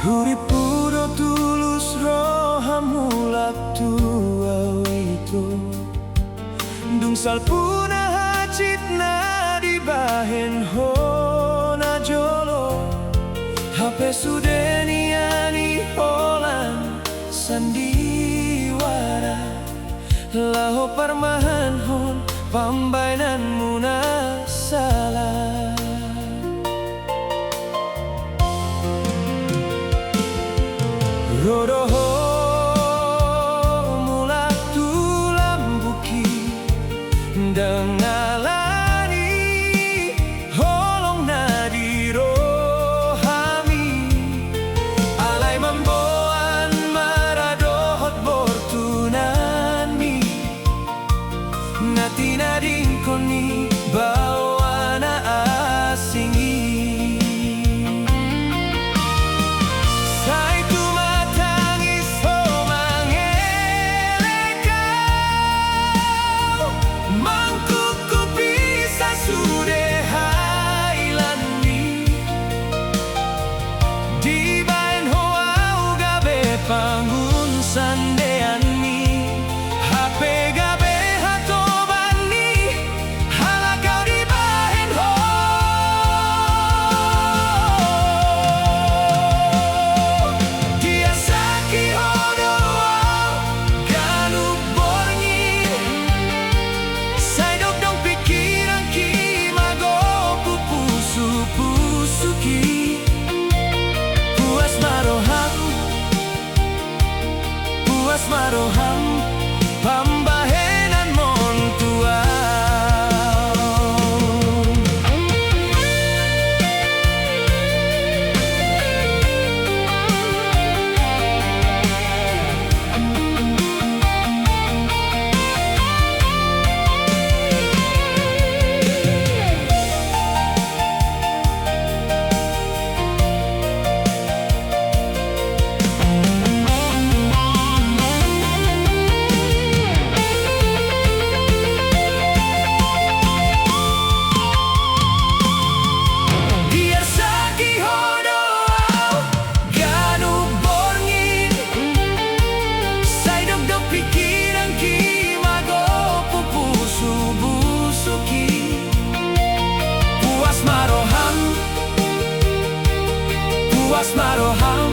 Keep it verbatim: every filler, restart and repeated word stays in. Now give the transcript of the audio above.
Urimpu do tulus roham mulak tu au, ito. Dung salpu na hansit na dibahen ho na jolo, hape sude nian i holan sandiwara, laho parmahanhon pambahenanmu na sala. Ro do ho mulak tu lambungki, ndang ala ni holong na di rohami, alai mamboan mara dohot bortunami na tinadingkon ni baoa na asing i. Sai tumatangis ho mangelek au, mangkukkupi sasude hailanmi. Dibahen ho au gabe pangunsandeanmi, hape gabe hatobanmi, halak au dibahen ho. Diasaki ho do au ganup borngin, sai dokdok pingkiranki magopu pusupusuk i. Puas ma roham, puas ma roham pambahenanmon tu au. Diasaki ho do au ganup borngin, sai dokdok pingkiranki magopu pusupusuk i. Puas ma roham, puas ma roham